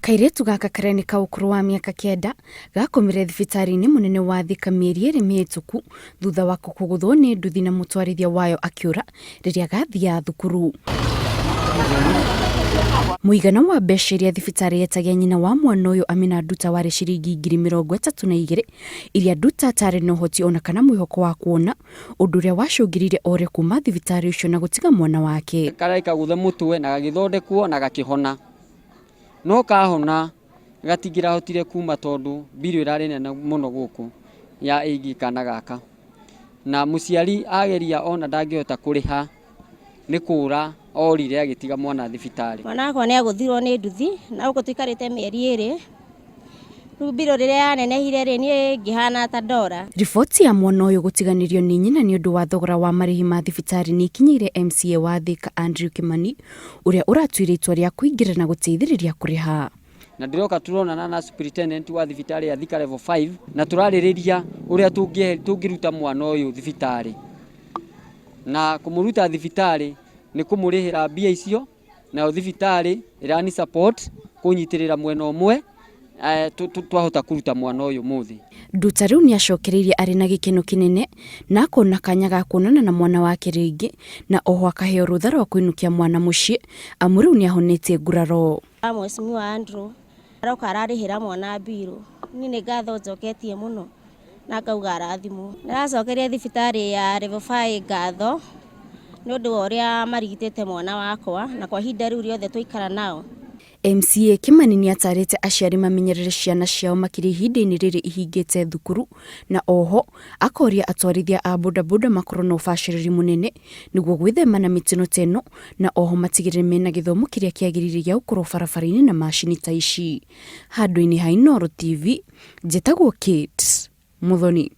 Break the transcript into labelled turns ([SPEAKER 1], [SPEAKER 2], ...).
[SPEAKER 1] Kairĩtu gaka karĩa nĩ ka ũkũrũ wa mĩaka 9 gakomire thibitarĩ-inĩ mũnene wa Thika mĩeri 2 mĩhĩtũku thutha wa kũgũthwo nĩ nduthi na mũtwarithia wayo akĩũra rĩrĩa gathiaga thukuru. Mũigana wa mbeca iria thibitarĩ yetagia nyina wa mwana ũyũ Amina Nduta warĩ ciringi 32,000 iria Nduta atarĩ na ũhoti ona kana mwĩhoko wa kuona, ũndũ ũrĩa wacũngĩrĩirie ore kuma thibitarĩ ũcio na gũtiga mwana wake.
[SPEAKER 2] Kararĩ kagũthe mũtwe na gagĩthondekwo na gakĩhona. No kahona gatingĩrahotire kuma tondũ mbirũ ĩrarĩ nene mũno gũkũ ya ĩgiĩ kana gaka. Na mũciari ageria ona ndangĩhota kũrĩha nĩ kũra orire agĩtiga mwana thibitarĩ.
[SPEAKER 3] Mwana wakwa nĩ agũthirwo nĩ nduthi na gũkũ tũikarĩte mĩeri 2. Rĩu mbirũ rĩrĩa yanenehire rĩ, niĩ ngĩhana ta ndora.
[SPEAKER 1] Riboti ya mwana ũyũ gũtiganĩrio nĩ nyina nĩ ũndũ wa thogora wa marĩhi ma thibitarĩ nĩ ĩkinyĩire MCA wa Thika Andrew Kimani ũrĩa ũratuire itua rĩa kũingĩra na gũteithĩrĩria kũrĩha.
[SPEAKER 2] Na ndĩroka tũronana na superintendent wa thibitarĩ ya Thika level 5 na tũrarĩrĩria ũrĩa tũngĩruta mwana ũyũ thibitarĩ. Na kũmũruta thibitarĩ nĩ kũmũrĩhĩra mbia icio, nayo thibitarĩ ĩrani support kũnyitĩrĩra mwena ũmwe, twahota kũruta mwana ũyũ mũthĩ.
[SPEAKER 1] Nduta rĩu nĩacokereirie arĩ na gĩkeno kĩnene na akona kanya ga kuonana na mwana wake rĩngĩ na oho akaheo rũtha rwa kũinũkia mwana mũciĩ amu rĩu nĩahonetie nguraro.
[SPEAKER 3] Mheshimiwa Andrew aroka ararĩhĩra mwana mbirũ, niĩ nĩ ngatho njoketie mũno na ngauga arathimwo. Ndĩracokeria thibitarĩ ya level 5 ngatho nĩ ũndũ wa ũrĩa marigitĩte mwana wakwa na kwa ihinda rĩu rĩothe twaikara nao.
[SPEAKER 1] MCA Kimani nĩatarĩte aciari mamenyerere ciana ciao makĩria ihinda-inĩ rĩrĩ ihingĩte thukuru na oho akoria atwarithia a bodaboda makorwo na ũbacĩrĩri mũnene nĩguo gwĩthema na mĩtino ta ĩno na oho matigĩrĩre mena gĩthomo kĩrĩa kĩagĩrĩire gĩa gũkorwo barabara-inĩ na macini ta ici. Handũ-inĩ ha Inooro TV, njĩtagwo Kate Muthoni.